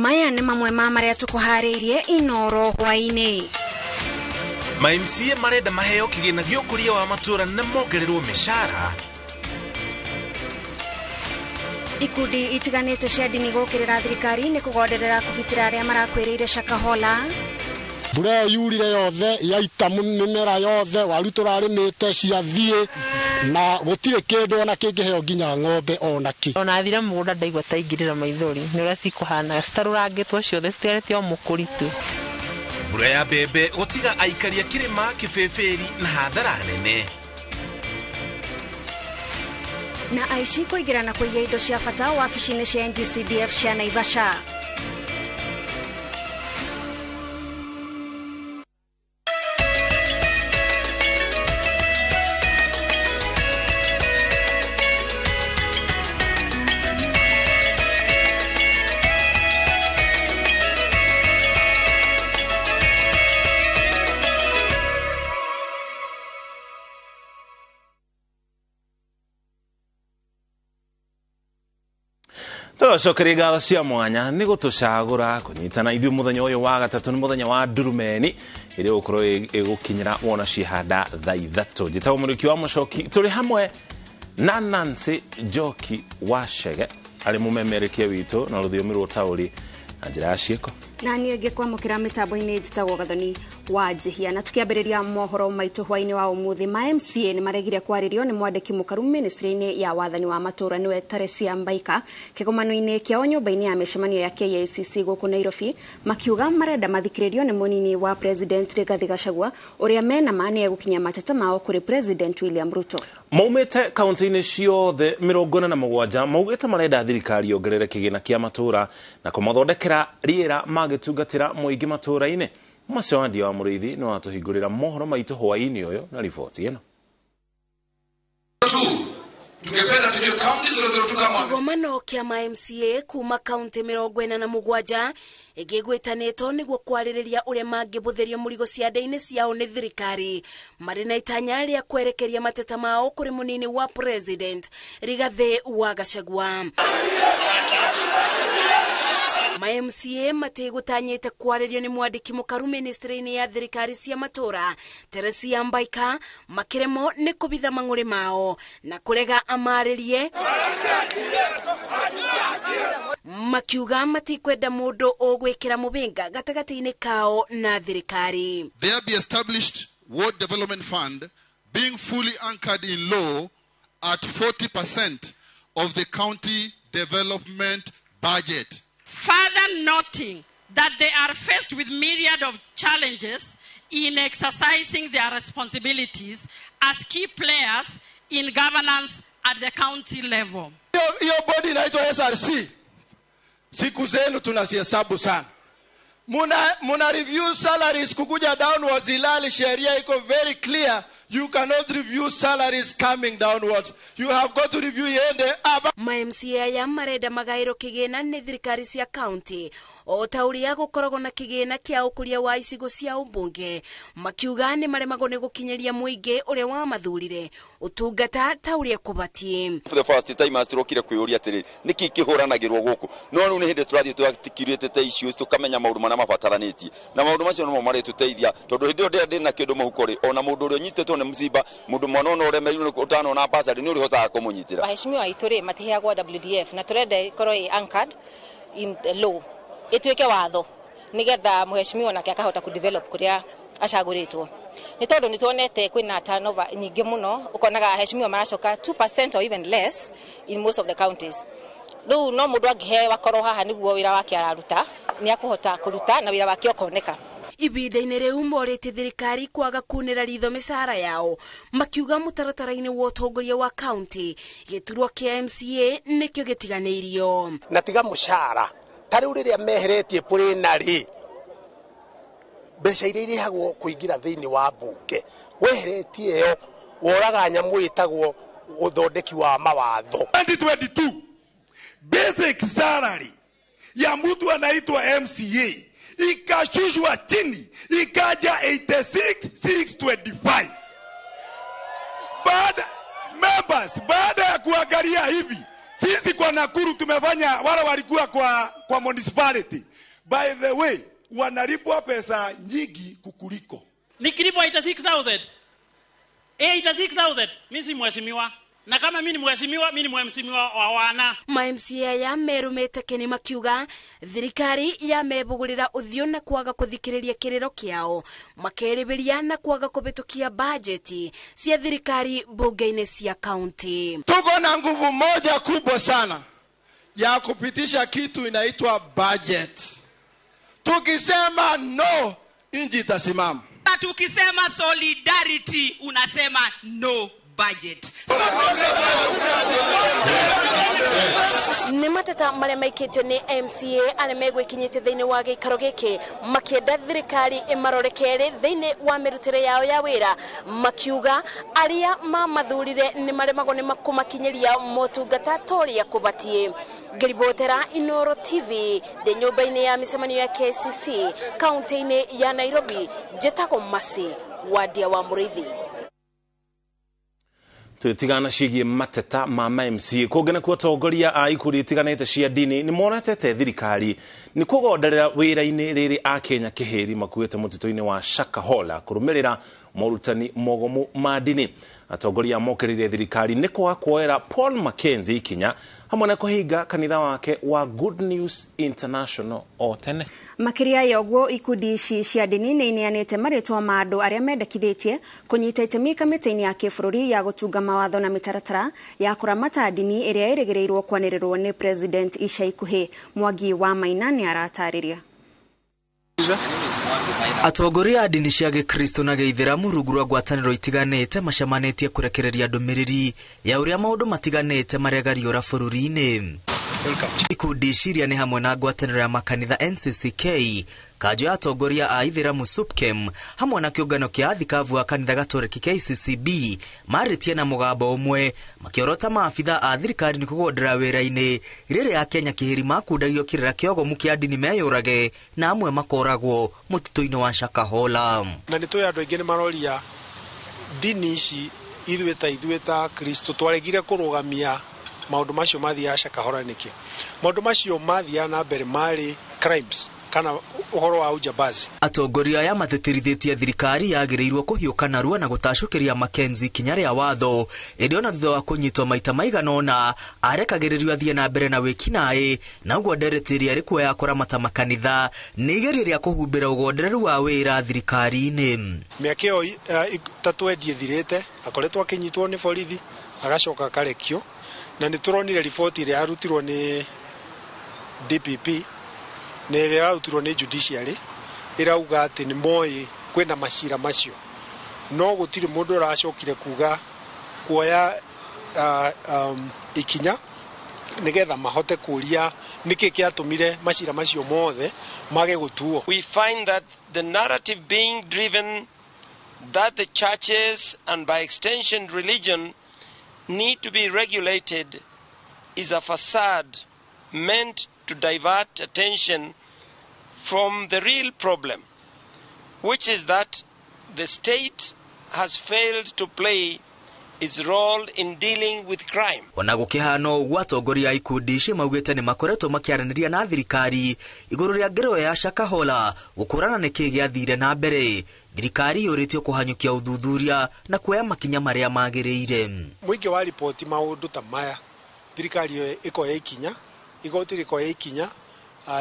Maya nĩ mamwe ma marĩa tũkũharĩirie Inoro hwaĩ-inĩ. Ma MCA marenda maheo kĩgĩna gĩa ũkũria wa matũra na mongererwo mĩcara. Ikundi itiganĩte cia ndini gũkĩrĩra thirikari nĩ kũgonderera kũgitĩra arĩa marakwĩrĩire Shakahola. Mbura ĩyo yurire yothe yaita mĩmera yothe waru tũrarĩmĩte ciathiĩ na gũtirĩ kĩndũ ona kĩngĩheo nginya ng'ombe ona kĩ. Ona thira mũgũnda ndaigua ta ingĩrĩra maithori nĩ ũrĩa cikũhana citarũrangĩtwo ciothe citigarĩte o mũkũri tu. Mbura ya mbembe gũtiga aikaria kĩrĩma kĩbĩbĩri na hathara nene. Na aici kũingĩra na kũiya indo cia bata wabici-inĩ cia NGCDF cia Naivasha. Tũcokerie ngatho cia mwanya nĩ gũtũcagũra kũnyitana ithuĩ mũthenya ũyũ wa gatatũ nĩ mũthenya wa ndurumeni ĩrĩa ũgũkorwo ĩgũkinyĩra wona cihanda thaa ithatũ. Njĩtagwo Mũrĩki wa Mũcoki, tũrĩ hamwe na Nancy Njoki wa Chege arĩ mũmemerekia witũ na rũthiomi rwa ũtaũri na njĩra ya ciĩko. Na niĩ ngĩkwamũkĩra mĩtambo-inĩ njĩtagwo Gathoni wa Njihia. Na tukiambĩrĩria mohoro maitũ hwaĩ-inĩ wa ũmũthĩ, ma MCA nĩ maregire kwarĩrio nĩ mwandĩki mũkaru ministry-inĩ ya wathani wa matũra nĩwe Teresia Mbaika kĩgomano-inĩ kĩao nyũmba-inĩ ya mĩcemanio ya KICC gũkũ Nairobi, makiuga marenda mathikĩrĩrio nĩ mũnini wa President Rigathi Gachagua ũrĩa mena ma nĩ egũkinyia mateta mao kũrĩ President William Ruto. Maumĩte kaunti-inĩ ciothe 47 maugĩte marenda thirikari yongerere kĩgĩna kĩa matũra na kũmathondekera rĩera magĩtungatĩra mũingĩ matũra-inĩ. Macio wa Mũrĩithi nĩ watũhingũrĩra mohoro maitũ hwaĩ-inĩ ũyũ na riboti ĩno. Kĩgomano kĩa ma MCA kuma kaunti 47 ĩgĩgwĩtanĩtwo nĩguo kwarĩrĩria ũrĩa mangĩbũthĩrio mũrigo ciande-inĩ ciao nĩ thirikari marĩ na itanya rĩa kwerekeria mateta mao kũrĩ mũnini wa President Rigathi wa Gachagua. Ma MCA matigũtanyĩte kwarĩrio nĩ mwandĩki mũkaru ministry-inĩ ya thirikari cia matũra Teresia Mbaika makĩremwo nĩ kũbitha mang'ũrĩ mao na kũrega amarĩrie, makiuga matikwenda mũndũ ũgwĩkĩra mũbĩnga gatagatĩ-inĩ kao na thirikari. There be established Ward Development Fund being fully anchored in law at 40% of the county development budget. Further noting that they are faced with myriad of challenges in exercising their responsibilities as key players in governance at the county level. Hiyo bodi inaitwa SRC. Siku zenu tunazihesabu sana. Muna review salaries kukuja downwards, ilali sheria iko very clear. You cannot review salaries coming downwards. You have got to review iende up. Ma MCA aya marenda magaĩrwo kĩgĩna nĩ thirikari cia county o ta ũrĩa gũkoragwo na kĩgĩna kĩa ũkũria wa icigo cia ũmbunge, makiuga nĩ maremagwo nĩ gũkinyĩria mũingĩ ũrĩa wamathurire ũtungata ta ũrĩa kũbatiĩ. For the first time atirokire kwĩyũria atĩrĩrĩ nĩkĩ kĩhũranagĩrwo gũkũ, no rĩu nĩ hĩndĩ tũrathiĩ tũtikirĩte issues tũkamenya maũndũ marĩa mabataranĩtie na maũndũ macio nomo marĩtũteithia tondũ hĩndĩ ĩyo ndĩrĩa ndĩ na kĩndũ mũhuko rĩ, ona mũndũ ũrĩa ũnyitĩtwo nĩ msiba mũndũ mwana ona ũremerirwo ũtanona basari nĩ ũrĩhotaga kũmũnyitĩra. Waheshimiwa aitũ rĩ matiheagwo WDF na tũrenda ĩkorwo ĩ anchored in the law ĩtuĩke watho nĩgetha mũheshimiwa nake akahota ku develop kũrĩa acagũrĩtwo, nĩ tondũ nĩ tuonete kwĩna turnover nyingĩ mũno, ũkonaga aheshimiwa maracoka 2% or even less in most of the counties. Rĩu no mũndũ angĩheo akorwo haha nĩguo wĩra wake araruta nĩ akũhota kũruta na wĩra wake ũkoneka. Ibinda-inĩ rĩu morĩtie thirikari kwaga kunĩra ritho mĩcara yao, makiuga mũtaratara-inĩ wa ũtongoria wa county gĩturwa kĩa MCA nĩkĩo gĩtiganĩirio. Na tiga mũcara ta rĩu rĩrĩa meheretie plenary mbeca iria irĩhagwo kũingĩra thĩinĩ wa mbunge weheretie ĩyo woraga nyamũ ĩtagwo ũthondeki wa mawatho. 2022 basic salary ya mtu anaitwa MCA ikashushwa chini ikaja 86,625. Baada members, baada ya kuangalia hivi Sisi kwa Nakuru tumefanya wale walikuwa kwa municipality. By the way, wanalipwa pesa nyingi kukuliko. Nikilipwa 86,000. 86,000. Mimi si mheshimiwa. Na kama mimi ni mheshimiwa, mimi ni mheshimiwa wa wana. Ma MCA ya Meru metekeni makiuga thirikari ya mebugurira uthio na kwaga kuthikiriria kiriro kiao makeribiria na kwaga kubitukia bajeti cia thirikari bunge-ini cia county. Tuko na nguvu moja kubwa sana ya kupitisha kitu inaitwa budget. Tukisema no, inji itasimama. Tukisema solidarity unasema no budget. Nĩ mateta marĩa maikĩtio nĩ MCA arĩa megwĩkinyĩtie thĩinĩ wa gĩikaro gĩkĩ makĩenda thirikari ĩmarore kerĩ thĩinĩ wa mĩrutĩre yao ya wĩra, makiuga arĩa mamathurire nĩ maremagwo nĩ kũmakinyĩria motungata ta ũrĩa kũbatiĩ. Ngĩribotera Inoro TV ndĩ nyũmba-inĩ ya mĩcemanio ya KCC kaunti-inĩ ya Nairobi, njĩtagwo Mercy Wandia wa Mũrĩithi. Tutigana cigie mateta ma MCA kũngĩ kuo atongoria a ikundi itiganĩte cia ndini nĩ monetete thirikari nĩ kũgonderera wĩra-inĩ rĩrĩ a Kenya kĩhĩri makuĩte mũtitũ-inĩ wa Shakahola kũrũmĩrĩra morutani mogomu ma ndini. Atongoria mokĩrĩire thirikari nĩ kwaga kuoera Paul Mackenzie ikinya hamwe na kũhinga kanitha wake wa Good News International o tene. Makĩria ya ũguo ikundi ici cia ndini nĩ ineanĩte marĩtwa ma andũ arĩa mendekithĩtie kũnyita itemi kamĩtĩ-inĩ ya kĩbũrũri ya gũtunga mawatho na mĩtaratara ya kũramata ndini ĩrĩa ĩrĩgĩrĩirwo kwanĩrĩrwo nĩ President ica ikuhĩ. Mwangi wa Maina nĩ aratarĩria. Atongoria a ndini cia gĩkristo na gĩithĩramu rungu rwa ngwatanĩro itiganĩte macemanĩtie kũrekereria ndũmĩrĩri ya ũrĩa maũndũ matiganĩte maregariũra bũrũri-inĩ. Ikundi ici iria nĩ hamwe na ngwatanĩro ya makanitha NCCK, kanjũ ya atongoria a ithĩramu SUPKEM hamwe na kĩũngano kĩa athikabu a kanitha gatoreki KCCB marĩtie na mũgambo ũmwe makĩorota maabitha a thirikari nĩ kũgondera wĩra-inĩ rĩrĩa Akenya kĩhĩri makundagio kĩrĩra kĩogomu kĩa ndini meyũrage na amwe makoragwo mũtitũ-inĩ wa Shakahola. Na nĩ tũĩ andũ aingĩ nĩ maroria ndini ici ithuĩ ta Kristo twaregire kũrũgamia maũndũ macio mathiaga Shakahola nĩkĩ? Maũndũ macio mathiaga na mbere marĩ crimes kana ũhoro wa ujambazi. Atongoria aya matĩtĩrithĩtie thirikari yagĩrĩirwo kũhiũka narua na gũtacũkĩria Mackenzie ikinya rĩa watho ĩndĩ ona thutha wa kũnyitwo maita maigana ũna arekagĩrĩrio athiĩ na mbere na wĩkinaĩ na ũguo ndereti ĩrĩa ĩrĩ kuo ya kũramata makanitha nĩ igerio rĩa kũhumbĩra ũgondereru wa wĩra thirikari-inĩ. Mĩaka ĩyo ta twendi ĩthirĩte akoretwo akĩnyitwo nĩ borithi agacoka akarekio, na nĩ tũronire riboti ĩrĩa yarutirwo nĩ DPP na ĩrĩa yarutirwo nĩ judiciary ĩrauga atĩ nĩ moĩ kwĩna macira macio, no gũtirĩ mũndũ ũracokire kuga kuoya ikinya nĩgetha mahote kũria nĩkĩ kĩatũmire macira macio mothe mage gũtuo. We find that the narrative being driven that the churches and by extension religion need to be regulated is a facade meant to divert attention from the real problem, which is that the state has failed to play its role in dealing with crime. Ona gũkĩhana ũguo atongoria a ikundi ici maugĩte nĩ makoretwo makĩaranĩria na thirikari igũrũ rĩa ngero ya Shakahola gũkũrana nĩkĩ gĩathire na mbere. Thirikari yũrĩtio kũhanyũkia ũthuthuria na kuoya makinya marĩa magĩrĩire. Mũingĩ wa riboti maũndũ ta maya, thirikari ĩkoya ikinya, igoti rĩkoya ikinya,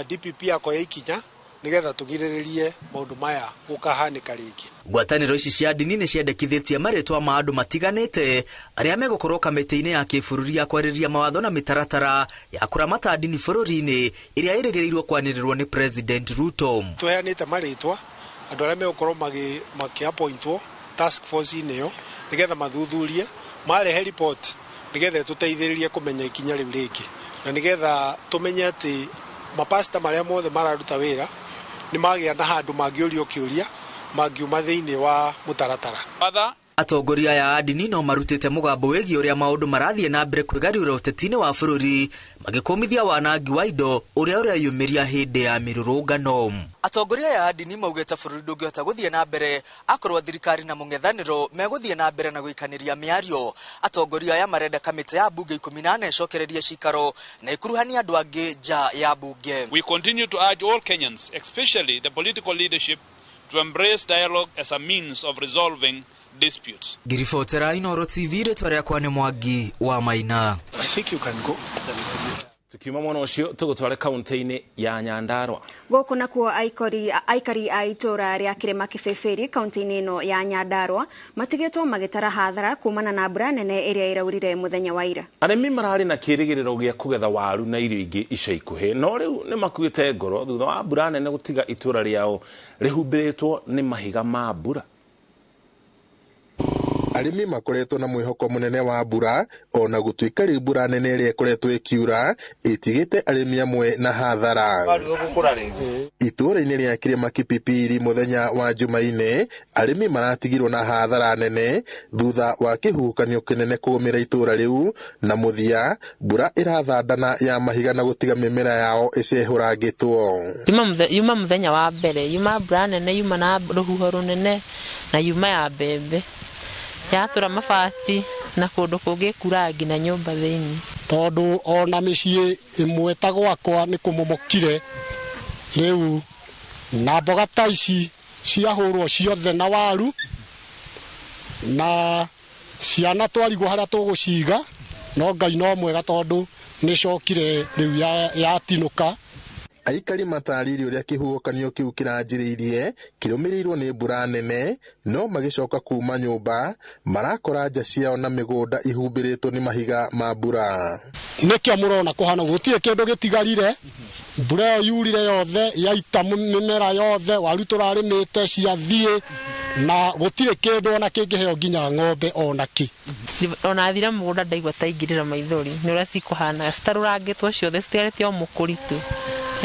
DPP akoya ikinya nĩgetha tũgirĩrĩrie maũndũ maya gũkahanĩka rĩngĩ. Ngwatanĩro ici cia ndini nĩ ciendekithĩtie marĩtwa ma andũ matiganĩte arĩa megũkorwo kamĩtĩ-inĩ ya kĩbũrũri ya kwarĩrĩria mawatho na mĩtaratara ya kũramata ndini bũrũri-inĩ ĩrĩa ĩrĩgĩrĩirwo kwanĩrĩrwo nĩ President Ruto. Tũheanĩte marĩtwa andũ arĩa megũkorwo makĩappointwo task force-inĩ ĩyo nĩgetha mathuthurie marehe report nĩgetha tũteithĩrĩrie kũmenya ikinya rĩu rĩngĩ, na nĩgetha tũmenye atĩ mapasta marĩa mothe mararuta wĩra nĩ magĩa na handũ mangĩũrio kĩũria mangiuma thĩinĩ wa mũtaratara. Further, Atongoria aya a ndini no marutĩte mũgambo wĩgiĩ ũrĩa maũndũ marathiĩ na mbere kwĩgariũra ũteti-inĩ wa bũrũri, magĩkũmithia wanangi wa indo ũrĩa ũreyumĩria hĩndĩ ya mĩrũrũngano. Atongoria aya a ndini maugĩte bũrũri ndũngĩhota gũthiĩ na mbere akorwo thirikari na mũng'ethanĩro megũthiĩ na mbere na gũikanĩria mĩario. Atongoria aya marenda kamĩtĩ ya mbunge 14 ĩcokererie cikaro na ĩkuruhanie andũ angĩ nja ya mbunge. We continue to urge all Kenyans, especially the political leadership, to embrace dialogue as a means of resolving disputes. Ngiribotera Inooro TV, rĩtwa rĩakwa nĩ Mwangi wa Maina. I think you can go. Tukiuma mwena ũcio tũgũtware kaunti-inĩ ya Nyandarua. Gũkũ nakuo aikari a itũra rĩa Kĩrĩma Kĩbĩbĩri kaunti-inĩ ĩno ya Nyandarua matigĩtwo magĩtara hathara kumana na mbura nene ĩrĩa ĩraurire mũthenya wa ira. Arĩmi mararĩ na kĩrĩgĩrĩro gĩa kũgetha waru na irio ingĩ ica ikuhĩ, no rĩu nĩ makuĩte ngoro thutha wa mbura nene gũtiga itũra rĩao rĩhumbĩrĩtwo nĩ mahiga ma mbura. Arĩmi makoretwo na mwĩhoko mũnene wa mbura ona gũtuĩka rĩu mbura nene ĩrĩa ĩkoretwo ĩkiura ĩtigĩte arĩmi amwe na hathara. Itũũra-inĩ rĩa Kĩrĩma Kipipiri mũthenya wa Jumaine, arĩmi maratigirwo na hathara nene thutha wa kĩhuhũkanio kĩnene kũgũmĩra itũũra rĩu, na mũthia mbura ĩrathandana ya mahiga na gũtiga mĩmera yao ĩcehũrangĩtwo. Yuma mũthenya wa mbere, yuma mbura nene, yuma na rũhuho rũnene na yuma ya mbembe yatũra mabati na kũndũ kũngĩ kura nginya nyũmba thĩinĩ. Tondũ ona mĩciĩ ĩmwe ta gwakwa nĩ kũmomokire rĩu, na mboga ta ici ciahũrwo ciothe na waru, na ciana twarigwo harĩa tũgũciga, no Ngai no mwega tondũ nĩcokire rĩu yatinũka. Aikari matarĩirie ũrĩa kĩhuhũkanio kĩu kĩranjĩrĩirie kĩrũmĩrĩirwo nĩ mbura nene, no magĩcoka kuma nyũmba marakora nja ciao na mĩgũnda ihumbĩrĩtwo nĩ mahiga ma mbura. Nĩkĩo mũrona kũhana gũtirĩ kĩndũ gĩtigarire, mbura ĩyo yurire yothe yaita mĩmera yothe, waru tũrarĩmĩte ciathiĩ, na gũtirĩ kĩndũ ona kĩngĩheo nginya ng'ombe ona kĩ. Ona thira mũgũnda ndaigua ta ingĩrĩra maithori nĩ ũrĩa cikũhana, citarũrangĩtwo ciothe citigarĩte o mũkũri tu.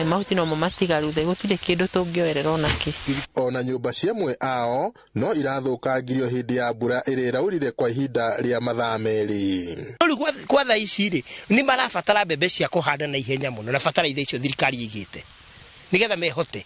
Mahuti no matigaru gũtirĩ kĩndũ tũngĩoerera ona kĩ. Ona nyũmba cia amwe ao no irathũkangirio hĩndĩ ya mbura ĩrĩa ĩraurire kwa ihinda rĩa mathaa merĩ. Rĩu kwa thaa ici rĩ nĩ marabatara mbembe cia kũhanda na ihenya mũno, na bataraitha icio thirikari ĩigĩte nĩgetha mehote.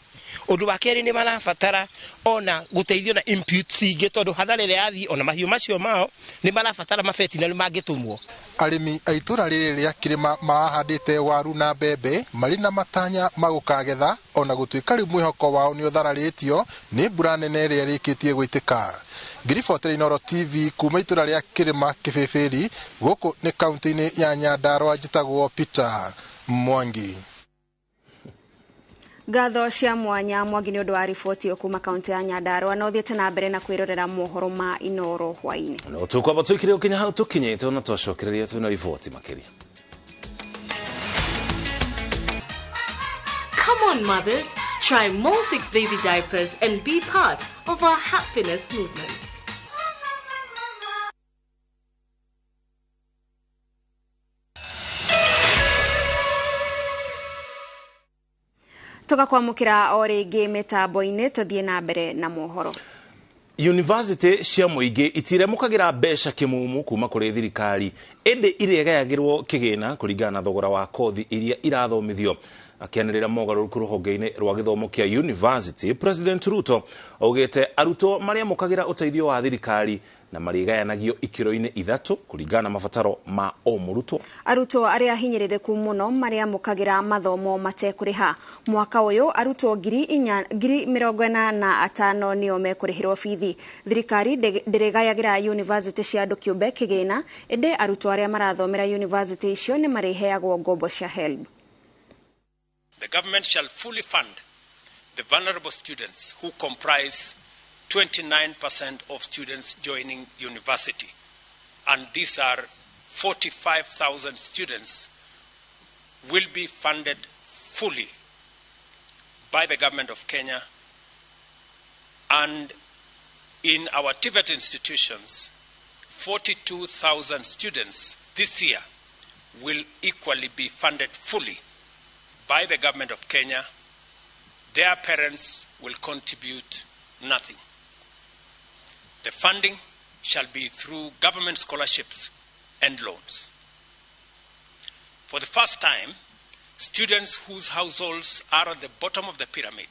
Ũndũ wa kerĩ nĩ marabatara ona gũteithio na inputs ingĩ, tondũ hathara ĩrĩa yathiĩ ona mahiũ macio mao nĩ marabatara mabeti na nĩ mangĩtũmwo. Arĩmi a itũũra rĩrĩ rĩa Kĩrĩma marahandĩte waru na mbembe marĩ na matanya ma gũkagetha, ona gũtuĩka rĩu mwĩhoko wao nĩ ũthararĩtio nĩ mbura nene ĩrĩa ĩrĩkĩtie gwĩtĩka. Ngiribotera Inooro TV kuma itũũra rĩa Kĩrĩma Kĩbĩbĩri, gũkũ nĩ kaunti-inĩ ya Nyandarua, njĩtagwo Peter Mwangi. Ngatho cia mwanya Mwangi nĩ ũndũ wa riboti ĩyo kuma kaunti ya Nyandarua, na ũthiĩte na mbere na kwĩrorera mohoro ma Inooro hwaĩ-inĩ. No tũkwamba tũikire gũkinya hau tũkinyĩte, ona twacokereria twĩna riboti makĩria. Come on mothers, try Molfix baby diapers and be part of our happiness movement. Tugakwamũkĩra o rĩngĩ mĩtambo-inĩ, tũthiĩ na mbere na mohoro. University cia mũingĩ itiremũkagĩra mbeca kĩmumu kuma kũrĩ thirikari, ĩndĩ irĩgayagĩrwo kĩgĩna kũringana na thogora wa kothi iria irathomithio. Akĩanĩrĩra mogarũrũku rũhonge-inĩ rwa gĩthomo kĩa university, President Ruto augĩte arutwo marĩamũkagĩra ũteithio wa thirikari na marĩgayanagio ikĩro-inĩ 3 kũringana na mabataro ma o mũrutwo. Arutwo arĩa hinyĩrĩrĩku mũno marĩamũkagĩra mathomo matekũrĩha. Mwaka ũyũ arutwo 45,000 nĩo mekũrĩhĩrwo bithi. Thirikari ndĩrĩgayagĩra university cia andũ kĩũmbe kĩgĩna, ĩndĩ arutwo arĩa marathomera university icio nĩ marĩheagwo ngombo cia HELB. The government shall fully fund the vulnerable students who comprise 29% of students joining university, and these are 45,000 students will be funded fully by the government of Kenya. And in our TVET institutions, 42,000 students this year will equally be funded fully by the government of Kenya. Their parents will contribute nothing. The funding shall be through government scholarships and loans. For the first time, students whose households are at the bottom of the pyramid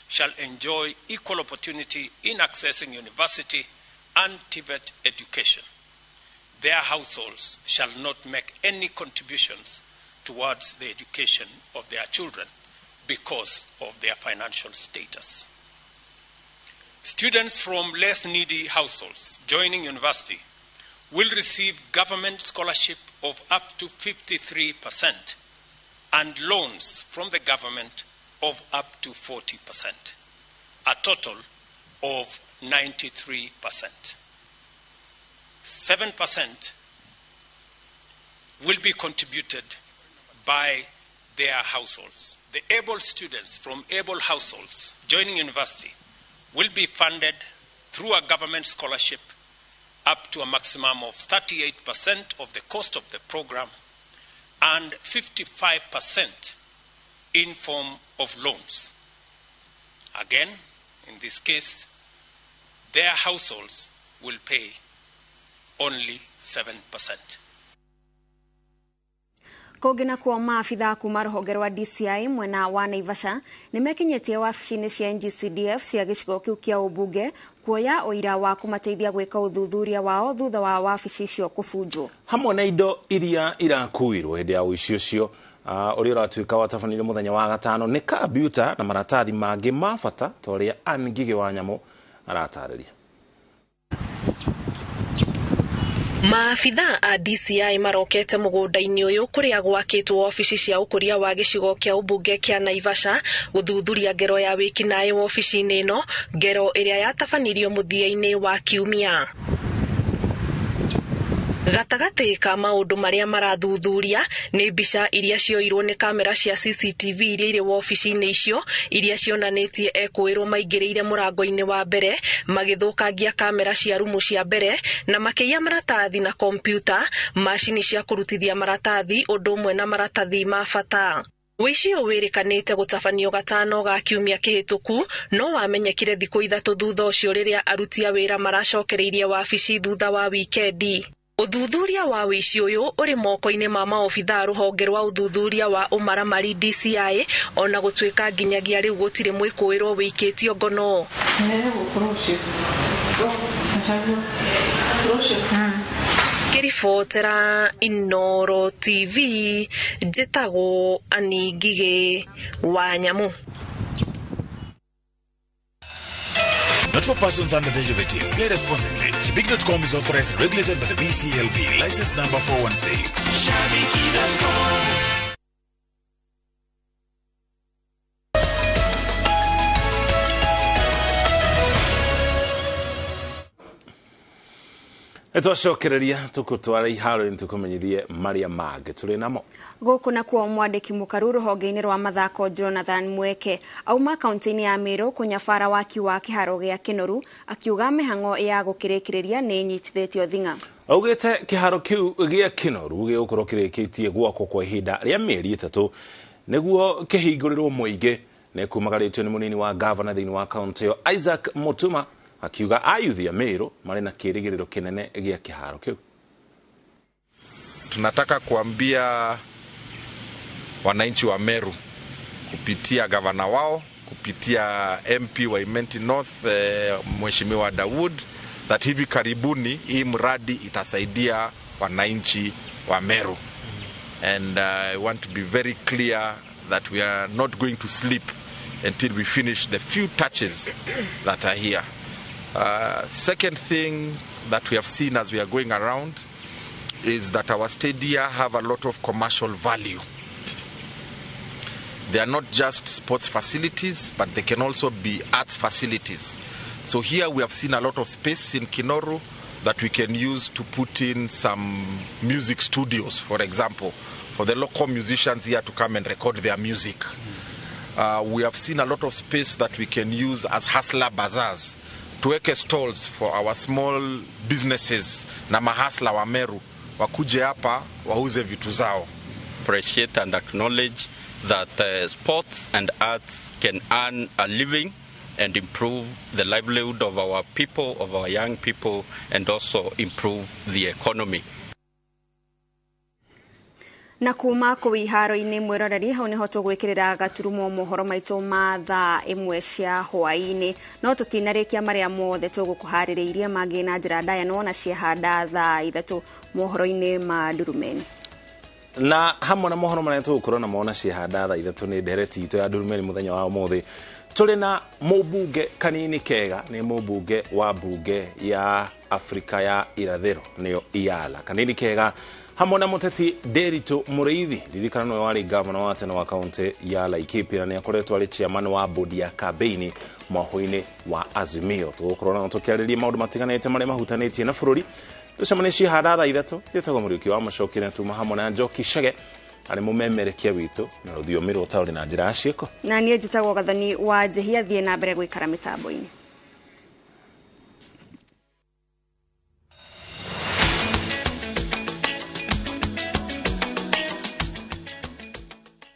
shall enjoy equal opportunity in accessing university and TVET education. Their households shall not make any contributions towards the education of their children because of their financial status. Students from less needy households joining university will receive government scholarship of up to 53% and loans from the government of up to 40%, a total of 93%. 7% will be contributed by their households. The able students from able households joining university will be funded through a government scholarship up to a maximum of 38% of the cost of the program and 55% in form of loans. Again, in this case, their households will pay only 7%. Kũngĩ nakuo maabithaa kuma rũhonge rwa DCI mwena wa Naivasha nĩmekinyĩtie wabici-inĩ cia NGCDF cia gĩcigo kĩu kĩa ũmbunge kuoya ũira wa kũmateithia gwĩka ũthuthuria wao thutha wa wabici icio kũbunjwo. Hamwe na indo iria irakuirwo hĩndĩ ya ũici ũcio ũrĩa ũratuĩka watabanire mũthenya wa gatano nĩ kambiuta na maratathi mangĩ ma bata ta ũrĩa Ann Ngigĩ wa Nyamũ aratarĩria. Maabithaa a DCI marokete mũgũnda-inĩ ũyũ kũrĩa gwakĩtwo wabici cia ũkũria wa gĩcigo kĩa ũmbunge kĩa Naivasha gũthuthuria ngero ya wĩkinaĩ wabici-inĩ ĩno, ngero ĩrĩa yatabanirio mũthia-inĩ wa kiumia. Gatagatĩ ka maũndũ marĩa marathuthuria nĩ mbica iria cioirwo nĩ kamera cia CCTV iria irĩ wabici-inĩ icio, iria cionanĩtie ekũĩrwo maingĩrĩire mũrango-inĩ wa mbere magĩthũkangia kamera cia rumu cia mbere na makĩiya maratathi na kompiuta, macini cia kũrutithia maratathi ũndũ ũmwe na maratathi ma bata. Ũici ũyũ wĩrĩkanĩte gũtabanio gatano ga kiumia kĩhĩtũku no wamenyekire thikũ 3 thutha ũcio rĩrĩa aruti a wĩra maracokereirie wabici thutha wa wikendi. Ũthuthuria wa ũici ũyũ ũrĩ moko-inĩ ma maobithaa rũhonge rwa ũthuthuria wa ũmaramari DCI ona gũtuĩka nginyagia rĩu gũtirĩ mwĩkũĩrwo wĩikĩtio ngono. Ngĩribotera Inooro TV njĩtagwo Ann Ngigĩ wa Nyamũ. Not for persons under the age of 18. Play responsibly. Shabiki.com is authorized and regulated by the BCLB. License number 416. Shabiki.com. Nĩtwacokereria tũkũtwara iharo-inĩ tũkũmenyithie marĩa mangĩ tũrĩ namo. Gũkũ nakuo mwandĩki mũkaru rũhonge-inĩ rwa mathako Jonathan Mweke auma kaunti-inĩ ya Meru kũnyabara waki wa kĩharo gĩa Kĩnoru akiuga mĩhang'o ya gũkĩrĩkĩrĩria nĩ ĩnyitithĩtio thing'a. Augĩte kĩharo kĩu gĩa Kĩnoru gĩgũkorwo kĩrĩkĩtie gwakwo kwa ihinda rĩa mĩeri 3 nĩguo kĩhingũrĩrwo mũingĩ. Nĩ kumagarĩtio nĩ mũnini wa gavana thĩinĩ wa kaunti ĩyo Isaac Mutuma akiuga ayuthi a Meru marĩ na kĩrĩgĩrĩro kĩnene gĩa kĩharo kĩu. Tunataka kuambia wananchi wa Meru kupitia gavana wao, kupitia MP wa Imenti North Mheshimiwa Dawood, that hivi karibuni hii mradi itasaidia wananchi wa Meru. And I want to be very clear that we are not going to sleep until we finish the few touches that are here. Second thing that we have seen as we are going around is that our stadia have a lot of commercial value. They are not just sports facilities, but they can also be arts facilities. So here we have seen a lot of space in Kinoru that we can use to put in some music studios, for example, for the local musicians here to come and record their music. We have seen a lot of space that we can use as hustler bazaars, tuweke stalls for our small businesses na mahasla wa Meru wakuje hapa wauze vitu zao. Appreciate and acknowledge that sports and arts can earn a living and improve the livelihood of our people, of our young people, and also improve the economy. Na kuma kũu iharo-inĩ, mwĩroreri, hau nĩho tũgwĩkĩrĩra gaturumo mohoro maitũ ma thaa 1 cia hwaĩ-inĩ, no tũtinarĩkia marĩa mothe tũgũkũharĩrĩirie mangĩ na njĩra ndaya nĩwona ciahanda thaa 3 mohoro-inĩ ma ndurumeni. Na hamwe na mohoro marĩa tũgũkorwo namo na ciahanda thaa 3 nĩ ndereti itũ ya ndurumeni. Mũthenya wa ũmũthĩ tũrĩ na mũmbunge Kanini Kega, nĩ mũmbunge wa mbunge ya Afrika ya Irathĩro, nĩyo IALA. Kanini Kega hamwe na mũteti Nderitu Mũrĩithi, ririkana nĩwe warĩ gavana wa tene wa kaunti ya Laikipia na nĩ akoretwo arĩ chairman wa bodi ya kambeini mwahũ-inĩ wa Azimio. Tũgũkorwo nao tũkĩarĩria maũndũ matiganĩte marĩa mahutanĩtie na bũrũri. Tũcemanie cihanda thaa 3. Njĩtagwo Mũriũki wa Mũcoki na tuma hamwe na Njoki Chege arĩ mũmemerekia witũ na rũthiomi rwa ũtaũri na njĩra ya ciĩko. Na niĩ njĩtagwo Gathoni wa Njĩhia. Thiĩ na mbere gũikara mĩtambo-inĩ.